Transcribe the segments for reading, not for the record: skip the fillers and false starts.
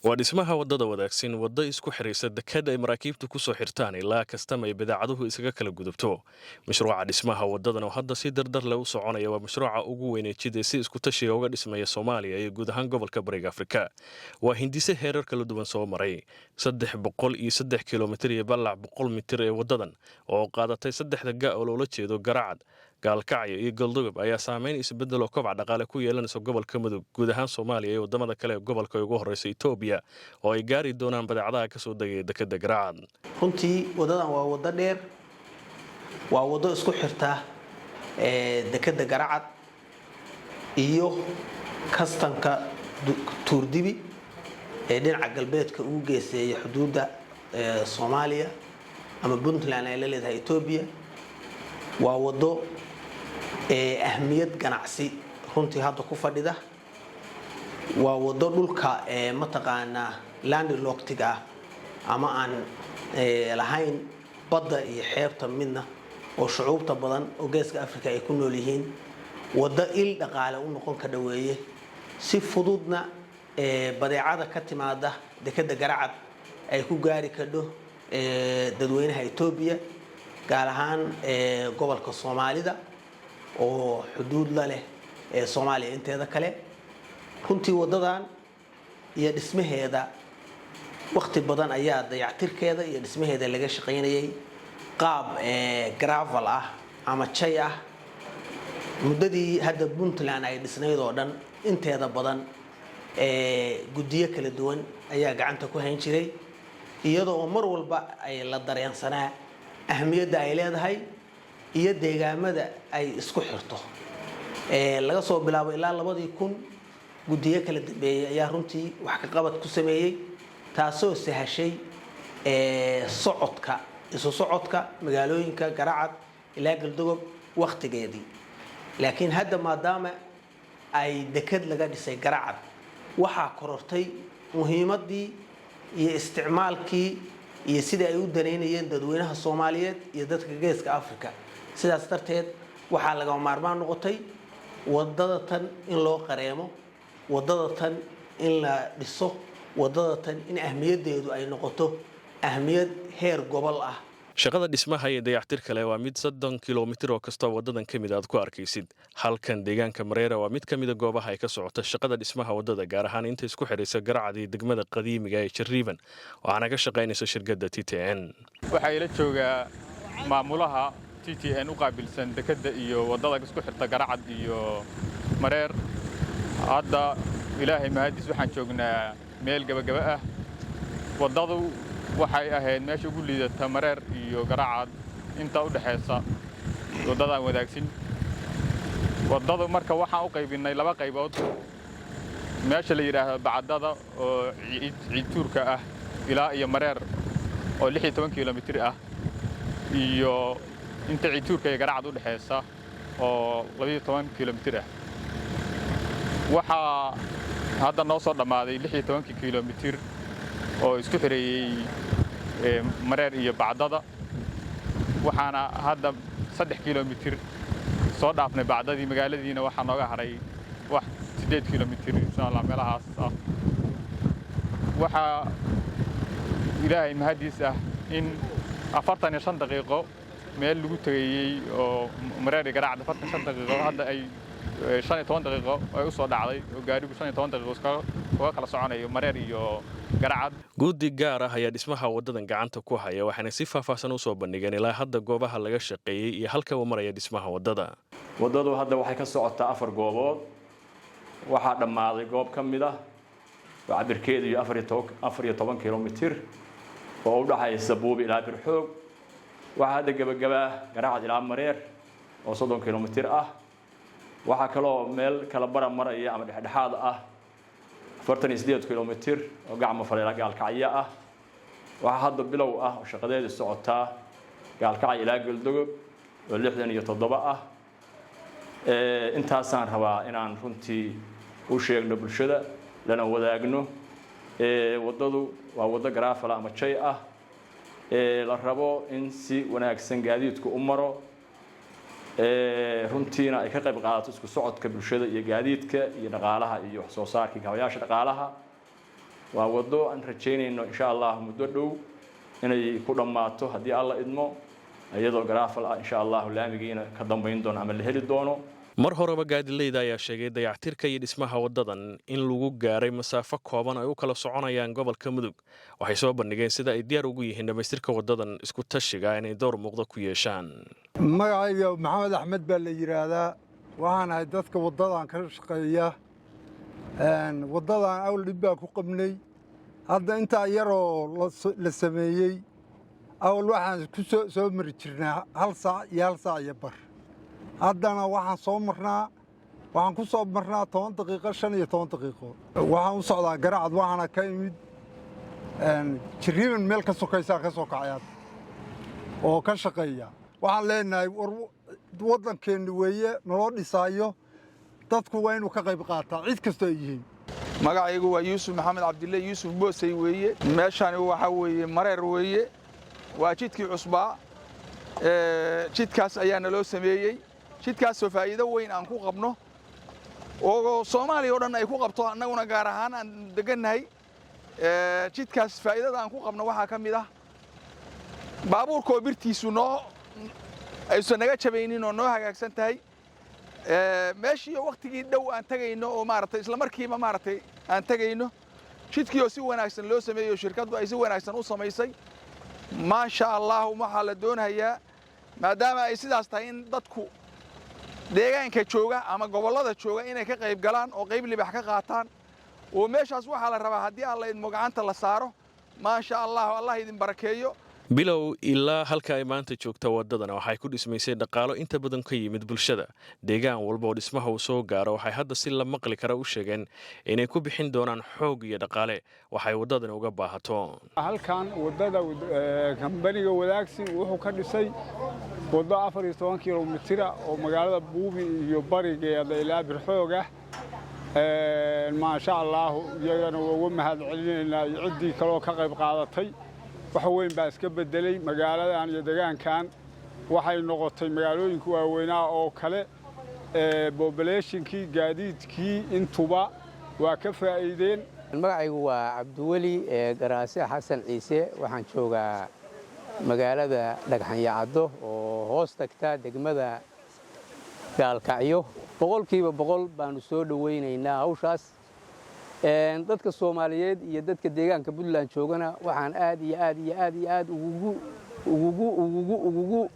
Waa dhismaha waddada Wadaagsin, waddo isku xidhaysa dekad ay maraakiibtu ku soo xirtaan ilaa kastam ay badeecaduhu isaga kala gudubto. Mashruuca dhismaha waddadan oo hadda si dardar leh u soconaya waa mashruuca ugu weynee jid ee si isku tashiga uga dhismaya Soomaaliya iyo guud ahaan gobolka Bariga Afrika. Waa hindise heerar kala duwan soo maray. 303 kilomitir iyo ballac 100 mitir ee waddadan oo qaadatay saddexda ga oo loola jeedo Garacad, Gaalkacyo iyo Goldogob ayaa saameyn isbedel oo kobac dhaqaale ku yeelanaysa gobolka Mudug, guud ahaan Soomaaliya iyo waddamada kale ee gobolka ay ugu horreysa Etoobiya oo ay gaari doonaan badeecadaha kasoo degaya dekada Garacad. Runtii waddadan waa waddo dheer, waa waddo isku xirta dekada Garacad iyo kastanka Tuurdibi ee dhinaca galbeedka ugu geeseeya xuduudda Soomaaliya ama Puntland ay la leedahay Etoobiya. Waa waddo ahmiyad ganacsi runtii hadda ku fadhida. Waa waddo dhulka mataqaanaa landlocked ah ama aan lahayn badda iyo xeebta midna oo shucuubta badan oo Geeska Africa ay ku nool yihiin, waddo il dhaqaale u noqon ka dhaweeye, si fududna badeecada ka timaada dekada Garacad ay ku gaari kadho dadweynaha Etoobiya, gaar ahaan gobolka Soomaalida oo xuduud la leh ee Soomaaliya inteeda kale. Runtii waddadan iyo dhismaheeda wakhti badan ayaa dayactirkeeda iyo dhismaheeda laga shaqaynayay, qaab gravel ah ama jay ah. Muddadii hadda Puntland ay dhisnayd oo dhan, inteeda badan guddiyo kala duwan ayaa gacanta ku hayn jiray, iyadoo oo mar walba ay la dareensanaa ahmiyadda ay leedahay iyo deegaamada ay isku xirto. Laga soo bilaabo ilaa 2000, guddiyo kala dambeeyey ayaa runtii wax ka qabad ku sameeyey, taasoo sahashay socodka, isu socodka magaalooyinka Garacad ilaa Galdogob wakhtigeedii. Laakiin hadda, maadaama ay dekad laga dhisay Garacad, waxaa korortay muhiimaddii iyo isticmaalkii iyo sidii ay u danaynayeen dadweynaha Soomaaliyeed iyo dadka Geeska Africa. Sidaas darteed waxaa lagama maarmaan noqotay wadada tan in loo qareemo, wadada tan in la dhiso, wadada tan in ahmiyaddeedu ay noqoto ahmiyad heer gobol ah. Shaqada dhismaha iyo dayactir kale waa mid 30 kilomitir oo kastoo waddadan ka mid aad ku arkaysid. Halkan deegaanka Mareera waa mid ka mida goobaha ay ka socota shaqada dhismaha waddada, gaar ahaan inta isku xidhaysa Garacad iyo degmada qadiimiga ee Jariiban, waxaana ka shaqaynaysa shirkadda TTN. Waxaa ila joogaa maamulaha TTN u qaabilsan dekedda iyo waddada isku xirta Garacad iyo Mareer. Hadda, Ilaahay mahaddiis, waxaan joognaa meel gebagaba ah. Waddadu waxay ahayd meesha ugu liidata Mareer iyo Garacad inta u dhexaysa, waddadaan Wadaagsin. Waddadu marka waxaan u qaybinnay laba qaybood: meesha la yidhaahdo Bacdada oo Ciidtuurka ah ilaa iyo Mareer oo 16 kilomitir ah, iyo inta Ciidtuurka iyo Garacad u dhexaysa oo 12 kilomitir ah. Waxaa hadda noo soo dhammaaday 16-kii kilomitir oo isku xireeyey Mareer iyo Bacdada, waxaana hadda 3 kilomitir soo dhaafnay Bacdadii. Magaaladiina waxaa nooga hadhay wax 8 kilomitir, insha Allah, meelahaas ah. Waxaa Ilaahay mahaddiis ah in 45 daqiiqo meel lagu tegayey oo Mareer iyo Garacad 45 daqiiqo, hadda ay 15 daqiiqo ay u soo dhacday, oo gaarigu 15 daqiiqo uga kala soconayo Mareer iyo Garacad. Guddi gaar ah ayaa dhismaha waddadan gacanta ku haya, waxaana si faahfaahsan u soo bandhigeen ilaa hadda goobaha laga shaqeeyey iyo halka uu maraya dhismaha waddada. Waddadu hadda waxay ka socotaa afar goobood. Waxaa dhammaaday goob ka mid ah oo cabirkeedu iyo 14 kilomitir oo u dhaxaysa Buubi ilaa Birxoog. Waxaa hadda gebagabaa Garacad ilaa Mareer oo 30 kilomitir ah. Waxaa kaloo meel kala bara maraya ama dhexdhexaad ah 48 kilomitir oo Gacmo Fale ilaa Gaalkacyo ah. Waxaa hadda bilow ah oo shaqadeedu socotaa Gaalkacyo ilaa Goldogob oo 67 ah. Intaasaan rabaa inaan runtii u sheegno bulshada lana wadaagno. Waddadu waa waddo gravel ama jay ah, la rabo in si wanaagsan gaadiidku u maro, runtiina ay ka qayb qaadato isku socodka bulshada iyo gaadiidka iyo dhaqaalaha iyo wax soo saarkii kaabayaasha dhaqaalaha. Waa waddo aan rajaynayno, insha Allah, muddo dhow inay ku dhammaato haddii Alla idmo, iyadoo gravel ah, insha Allahu, laamigiina ka dambayn doono ama la heli doono. Mar horeba gaadileyda ayaa sheegay dayactirka iyo dhismaha waddadan in lagu gaaray masaafo kooban ay u kala soconayaan gobolka Mudug. Waxay soo bandhigeen sida ay diyaar ugu yihiin dhammaystirka waddadan isku tashiga inay door muuqda ku yeeshaan. Magacayga Maxamed Axmed baa la yidhaahdaa. Waxaan ahay dadka waddadan ka shaqeeya. Waddadan awl dhib baa ku qabnay. Hadda intaa yaroo la sameeyey, awal waxaan ku soo mari jirnaa hal saac iyo hal saac iyo bar. Haddana waxaan soo marnaa, waxaan ku soo marnaa 10 daqiiqo, 15 daqiiqo. Waxaan u socdaa Garacad, waxaana ka imid Jiriiban, meel ka sokaysaa ka soo kacay hadda oo ka shaqeeya. Waxaan leenahay, war waddankeenni weeye naloo dhisaayo, dadku waa inuu ka qayb qaataa, cid kastoo ay yihiin. Magacaygu waa Yuusuf Maxamed Cabdille, Yuusuf Boosey weeye. Meeshani waxaa weeye Mareer weeye, waa jidkii cusbaa. Jidkaas ayaa naloo sameeyey, jidkaasoo faa'iido weyn aan ku qabno oo Soomaaliya oo dhan ay ku qabto, annaguna gaar ahaan aan degannahay. Jidkaas faa'iidada aan ku qabno waxaa ka mid ah baabuurkaoo birtiisu noo aysan naga jabaynin oo noo hagaagsan tahay, meeshii waktigii dhow aan tegayno oo maaragtay isla markiiba maaragtay aan tegayno, jidkii oo si wanaagsan loo sameeyo, shirkaddu ay si wanaagsan u samaysay, maasha Allah. Waxaa la doonayaa, maadaama ay sidaas tahay, in dadku deegaanka jooga ama gobollada jooga inay ka qayb galaan oo qayb libax ka qaataan, oo meeshaas waxaa la rabaa, haddii Alla idmo, gacanta la saaro. Maasha Allah, Allah idin barakeeyo. Bilow ilaa halka ay maanta joogta waddadana waxay ku dhismaysay dhaqaalo inta badan ka yimid bulshada. Deegaan walba oo dhismaha uu soo gaaro waxay hadda si la maqli kara u sheegeen inay ku bixin doonaan xoog iyo dhaqaale waxay waddadani uga baahato. Halkan waddada kambaniga Wadaagsi wuxuu ka dhisay waddo 14 kilomitira oo magaalada Buubi iyo barigeeda ilaa Birxoog ah. Maasha Allaahu, iyagana waa uga mahad celinaynaa iyo ciddii kaleoo ka qayb qaadatay. Wax weyn baa iska beddelay magaaladan iyo degaankan. Waxay noqotay magaalooyinka waaweynaa oo kale. Populationkii, gaadiidkii, intuba waa ka faa'iideen. Magacaygu waa Cabdiweli Garaase Xasan Ciise. Waxaan joogaa magaalada Dhagxanyacaddo oo hoos tagta degmada Gaalkacyo. 100% baanu soo dhowaynaynaa hawshaas. Dadka Soomaaliyeed iyo dadka deegaanka Puntland joogana waxaan aad iyo aad iyo aad iyo aad ugugu ugugu ugugu ugugu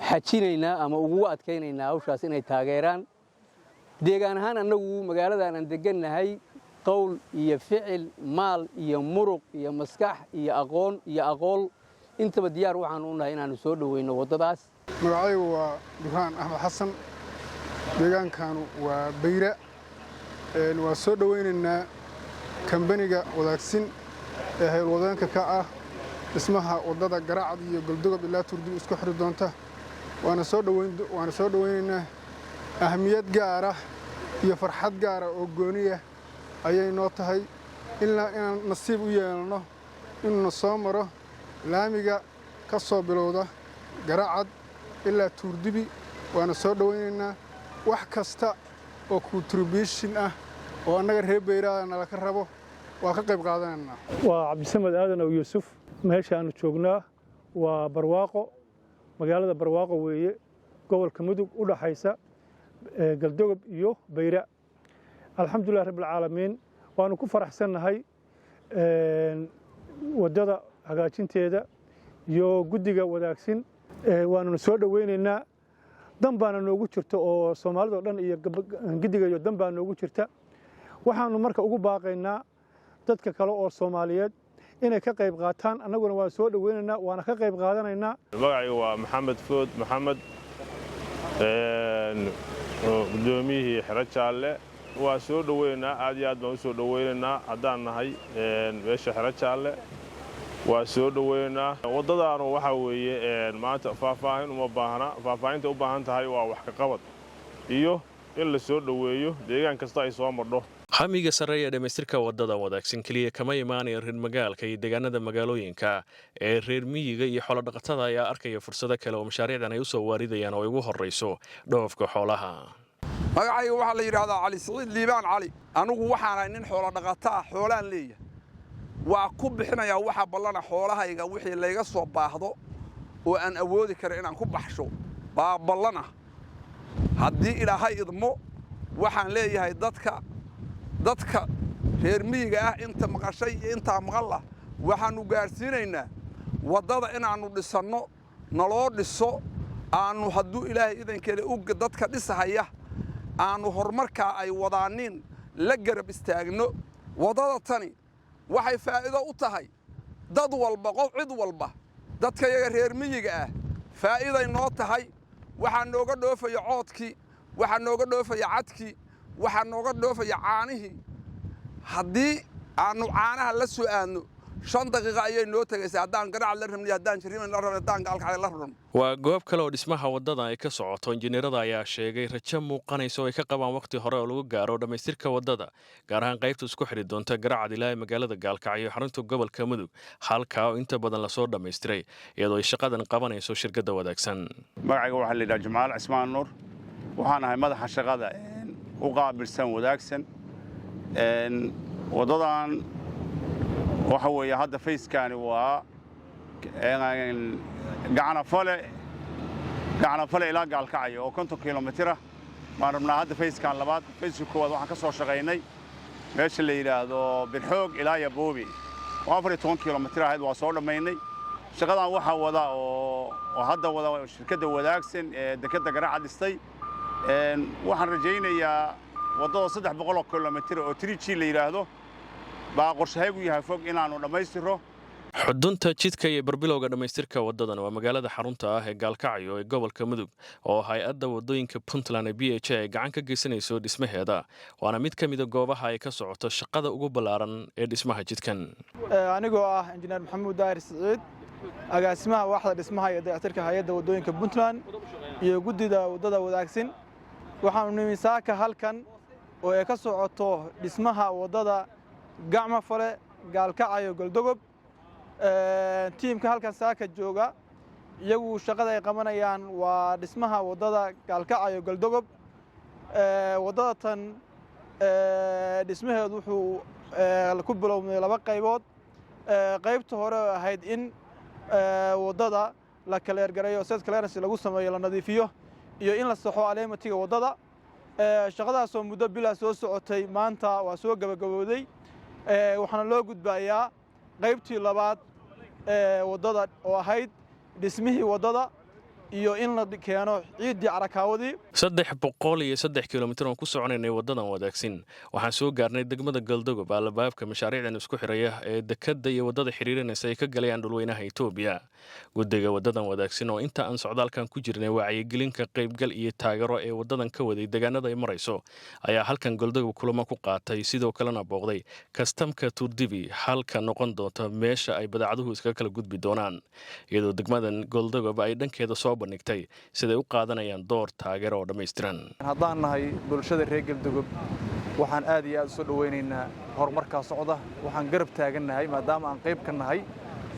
xajinaynaa ama ugugu adkaynaynaa hawshaas inay taageeraan. Deegaan ahaan annagu magaaladan aan degannahay, qowl iyo ficil, maal iyo muruq iyo maskax iyo aqoon iyo aqool intaba diyaar waxaanu u nahay inaannu soo dhoweyno waddadaas. Magacaygu waa Burhaan Axmed Xasan, deegaankanu waa Bayra. Waa soo dhowaynaynaa kambaniga Wadaagsin ee haylwadeenka ka ah dhismaha waddada Garacad iyo Goldogob ilaa Turdib isku xiri doonta. Waana soo dhowaynaynaa. Ahamiyad gaara iyo farxad gaara oo gooniya ayay noo tahay ilaa inaan nasiib u yeelno inuuna soo maro laamiga ka soo bilowda Garacad ilaa Tuurdibi. Waana soo dhowaynaynaa. Wax kasta oo contribution ah oo annaga reer Beyraada nala ka rabo waa ka qayb qaadanaynaa. Waa Cabdisamed Aadan ow Yuusuf. Meeshaannu joognaa waa Barwaaqo, magaalada Barwaaqo weeye, gobolka Mudug, u dhaxaysa Galdogob iyo Bayra. Alxamdulilah rabbilcaalamiin, waannu ku faraxsannahay waddada hagaajinteeda iyo guddiga Wadaagsin. Waanuna soo dhoweynaynaa. Dan baana noogu jirta oo Soomaalida o dhan iyo giddiga iyo dan baa noogu jirta. Waxaannu marka ugu baaqaynaa dadka kale oo Soomaaliyeed inay ka qayb qaataan. Annaguna waan soo dhoweynaynaa, waana ka qayb qaadanaynaa. Magacayga waa Maxamed Food Maxamed, guddoomiyihii Xero Jaalle. Waa soo dhoweynaa, aad iyo aad baan u soo dhoweynaynaa. Haddaan nahay meesha Xero Jaalle, waa soo dhoweynaa. Waddadaanu waxaa weeye maanta faahfaahin uma baahna. Faahfaahinta u baahan tahay waa wax ka qabad iyo in la soo dhoweeyo deegaan kasta ay soo madho. Hamiga sare ee dhammaystirka waddadan Wadaagsan keliya kama imaanaya reer magaalka iyo deegaanada magaalooyinka ee reer miyiga iyo xoolodhaqatada ayaa arkaya fursado kale oo mashaariicdan ay u soo waaridayaan, oo ay ugu horrayso dhoofka xoolaha. Magacayga waxaa la yidhaahdaa Cali Siciid Liibaan Cali. Anugu waxaanahay nin xoolodhaqato ah, xoolaan leeyahay. Waa ku bixinayaa waxa ballana xoolahayga wixii layga soo baahdo oo aan awoodi karo inaan ku baxsho baa ballana. Haddii Ilaahay idmo, waxaan leeyahay dadka reer miyiga ah, inta maqashay iyo intaa maqal ah, waxaannu gaadhsiinaynaa waddada inaannu dhisanno, naloo dhiso, aannu hadduu Ilaahay idankeeda u dadka dhisahaya aannu horumarkaa ay wadaaniin la garab istaagno. Waddada tani waxay faa'iido u tahay dad walba, qof, cid walba. Dadka yaga reer miyiga ah faa'iiday noo tahay. Waxaa nooga dhoofaya coodkii, waxaa nooga dhoofaya cadkii, waxaa nooga dhoofaya caanihii. Haddii aannu caanaha la soo aadno, 5 daqiiqa ayay noo tegaysaa, haddaan Garacad la rabniyo, haddaan Jariiban la rabno, haddaan Gaalkacay la rabno. Waa goob kale oo dhismaha waddada ay ka socoto. Injineerada ayaa sheegay rajo muuqanaysa oo ay ka qabaan wakhti hore oo lagu gaaro dhammaystirka waddada, gaar ahaan qaybta isku xidhi doonta Garacad ilaa ee magaalada Gaalkacyo, xarunta gobolka Mudug, halkaa oo inta badan lasoo dhammaystiray, iyadoo ay shaqadan qabanayso shirkadda Wadaagsan. Magacayga waxaa la yidhaha Jumcaal Cismaan Nuur. Waxaan ahay madaxa shaqada u qaabilsan Wadaagsan. Waddadan waxa weeye hadda phase-kaani waa Gacanafale, Gacanafale ilaa Gaalkacyo oo 50 kilomitir ah baan rabnaa hadda phase-kan labaad. Phase-ka koowaad waxaan ka soo shaqaynay meesha la yidhaahdo Birxoog ilaa Yaboobi oo 14 kilomitir ahayd. Waa soo dhammaynay. Shaqadan waxaa wada oo hadda wada shirkadda Wadaagsan ee dekedda Garacad dhistay. Waxaan rajaynayaa waddada 300 kilomitir oo 3G la yidhaahdo baa qorshahaygu yahay fog inaannu dhammaystiro. Xudunta jidka iyo barbilowga dhammaystirka waddadan waa magaalada xarunta ah ee Gaalkacyo ee gobolka Mudug, oo hay-adda waddooyinka Puntland ee BHA ay gacan ka geysanayso dhismaheeda, waana mid ka mida goobaha ay ka socoto shaqada ugu ballaaran ee dhismaha jidkan. Anigoo ah Injineer Maxamuud Daahir Siciid, agaasimaha waaxda dhismaha iyo dayactirka hay-adda waddooyinka Puntland iyo guddida waddada Wadaagsin, waxaanu nimi saaka halkan oo ay ka socoto dhismaha waddada Gacma Fale, Gaalkacayo, Goldogob. Tiimka halkan saaka jooga iyagu shaqada ay qabanayaan waa dhismaha waddada Gaalkacayo, Goldogob. Waddada tan dhismaheedu wuxuu ku bilowmay laba qaybood. Qaybta hore oo ahayd in waddada la clear gareeyo, site clearance lagu sameeyo, la nadiifiyo, iyo in la saxo alignment-iga waddada. Shaqadaasoo muddo bilaa soo socotay maanta waa soo gabagabowday. Waxaana loo gudbayaa qaybtii labaad ee waddada oo ahayd dhismihii waddada iyo in la keeno ciiddii carakaawadii. 303 kilomitir oon ku soconaynay waddadan Wadaagsin, waxaan soo gaarnay degmada Galdogob, albaabka mashaariicdan isku xiraya ee dekadda iyo waddada xiriirinaysa ay ka galayaan dhulweynaha Itoobiya. Guddiga waddadan Wadaagsin oo inta aan socdaalkan ku jirnay wacyigelinka, qaybgal iyo taageero ee waddadan ka waday deegaanada ay marayso ayaa halkan Galdogob kulamo ku qaatay, sidoo kalena booqday kastamka Tuurdibi, halka noqon doonta meesha ay badeecaduhu iskaga kala gudbi doonaan, iyadoo degmadan Goldogob ay dhankeeda soo bandhigtay siday u qaadanayaan door taageero oo dhammaystiran. Haddaan nahay bulshada reer Galdogob, waxaan aad iyo aad u soo dhowaynaynaa horumarkaa socda. Waxaan garab taagannahay, maadaama aan qayb ka nahay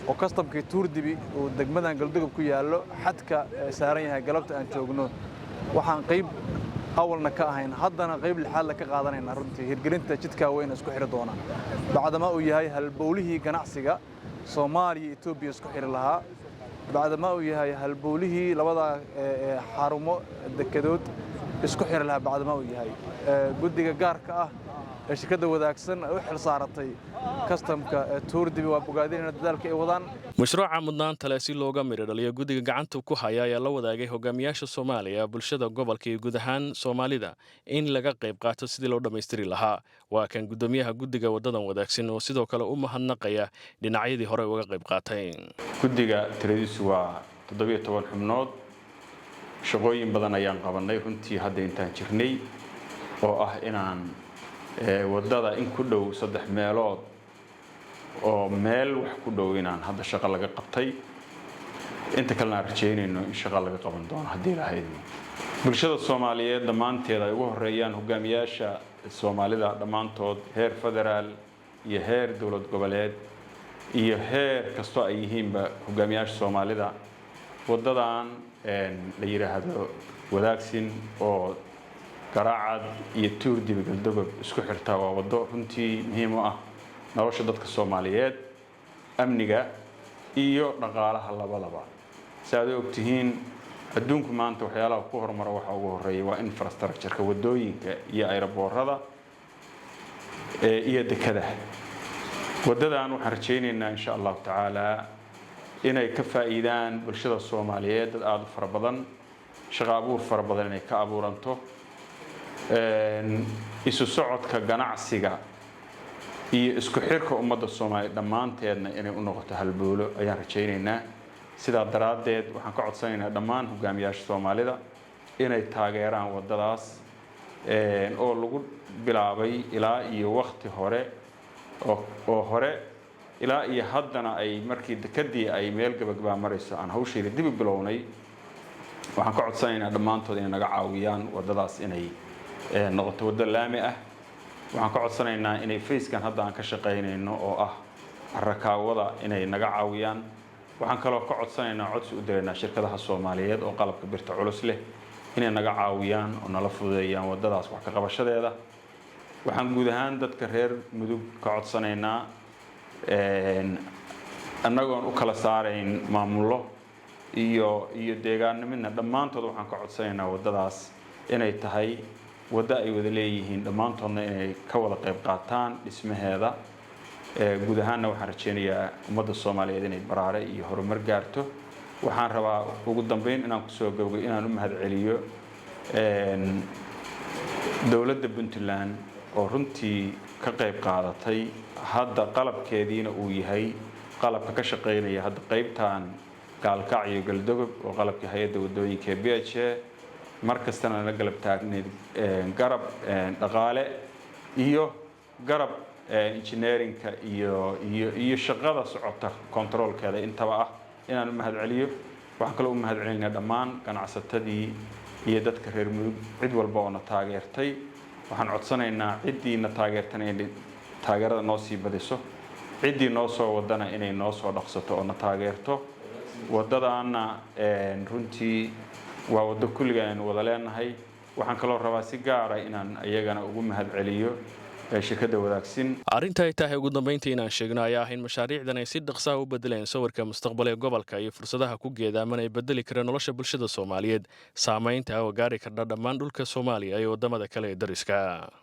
oo kastamkii Tuurdibi uu degmadan Galdogob ku yaallo, xadka saaran yahay galabta aan joogno, waxaan qayb awalna ka ahayn, haddana qayb lixaadla ka qaadanaynaa runtii hirgelinta jidkaa weyn isku xiri doona, bacdama uu yahay halbowlihii ganacsiga Soomaaliya Etoobiya isku xiri lahaa, bacdama uu yahay halbowlihii labada xarumo dekedood isku xiri lahaa, bacdama uu yahay guddiga gaarka ah ee shirkadda Wadaagsan ay u xil saaratay kastamka Tuurdibi, waa bogaadinayna dadaalka ay wadaan. Mashruuca mudnaanta leh si looga midho dhaliyo, guddiga gacanta ku haya ayaa la wadaagay hogaamiyaasha Soomaaliya, bulshada gobolka iyo guud ahaan Soomaalida in laga qayb qaato sidii loo dhammaystiri lahaa. Waa kan guddoomiyaha guddiga waddadan Wadaagsan oo sidoo kale u mahadnaqaya dhinacyadii hore uga qayb qaatay. Guddiga tiradiisu waa 17 xubnood. Shaqooyin badan ayaan qabannay runtii hadda intaan jirnay, oo ah inaan waddada in ku dhow saddex meelood oo meel wax ku dhow inaan hadda shaqo laga qabtay, inta kalena aan rajaynayno in shaqo laga qaban doono haddii lahayd. Bulshada Soomaaliyeed dhammaanteed, ay ugu horeeyaan hogaamiyaasha Soomaalida dhammaantood, heer federaal iyo heer dowlad goboleed iyo heer kastoo ay yihiinba, hogaamiyaasha Soomaalida, waddadan la yidhaahdo Wadaagsin oo Garaacad iyo Tuurdibi, Galdogob isku xirtaa waa waddo runtii muhiim u ah. Nolosha dadka Soomaaliyeed, amniga iyo dhaqaalaha labadaba. Si aad u ogtihiin, adduunku maanta waxyaalaha ku horumara waxa ugu horeeya waa infrastructure-ka, wadooyinka iyo airport-yada iyo dekadaha. Waddadan waxaan rajaynaynaa, insha Allahu tacaala, inay ka faa'iidaan bulshada Soomaaliyeed, dad aada u fara badan, shaqo abuur fara badan inay ka abuuranto, isu socodka ganacsiga iyo isku xirka ummadda Soomaaliya dhammaanteedna inay u noqoto halbuulo ayaan rajaynaynaa. Sidaa daraaddeed waxaan ka codsanaynaa dhammaan hogaamiyaasha Soomaalida inay taageeraan waddadaas oo lagu bilaabay ilaa iyo wakti hore oo hore ilaa iyo haddana ay markii dekadii ay meel gabagabaa marayso aan hawsheeda dib u bilownay. Waxaan ka codsanaynaa dhammaantood inay naga caawiyaan waddadaas inay noqoto waddo laami ah. Waxaan ka codsanaynaa inay phase-kan hadda aan ka shaqaynayno oo ah rakaawada inay naga caawiyaan. Waxaan kaloo ka codsanaynaa, codsi u diraynaa shirkadaha Soomaaliyeed oo qalabka birta culus leh inay naga caawiyaan oo nala fududeeyaan waddadaas wax ka qabashadeeda. Waxaan guud ahaan dadka reer Mudug ka codsanaynaa, annagoon u kala saarayn maamullo iyo deegaano midna, dhammaantood waxaan ka codsanaynaa waddadaas inay tahay waddo ay wada leeyihiin, dhammaantoodna inay ka wada qayb qaataan dhismaheeda. Guud ahaanna waxaan rajaynayaa ummadda Soomaaliyeed inay baraare iyo horumar gaarto. Waxaan rabaa ugu dambeyn inaan kusoo gabgo inaan u mahadceliyo dowladda Puntland oo runtii ka qayb qaadatay, hadda qalabkeediina uu yahay qalabka ka shaqaynaya hadda qaybtan Gaalkacyo Galdogob, oo qalabkii hay-adda wadooyinka ee BHA, mar kastana la galab taagneyd garab dhaqaale iyo garab engineering-ka iyo shaqada socota control-keeda intaba ah inaan u mahadceliyo. Waxaan kaloo u mahadcelinayaa dhammaan ganacsatadii iyo dadka reer Mudug, cid walba oo na taageertay. Waxaan codsanaynaa ciddii na taageertana inay taageerada noo sii badiso, ciddii noo soo wadana inay noo soo dhaqsato oo na taageerto. Waddadaana runtii waa waddo kulliga aynu wada leenahay. Waxaan kaloo rabaa si gaara inaan iyagana ugu mahadceliyo shirkadda Wadaagsin. Arrinta ay tahay ugu dambayntii inaan sheegno ayaa ah in mashaariicdan ay si dhaqsaha u bedeleen sawirka mustaqbal ee gobolka iyo fursadaha ku geedaaman ay bedeli kareen nolosha bulshada Soomaaliyeed, saamaynta oo gaari kardha dhammaan dhulka Soomaaliya iyo waddamada kale ee dariska.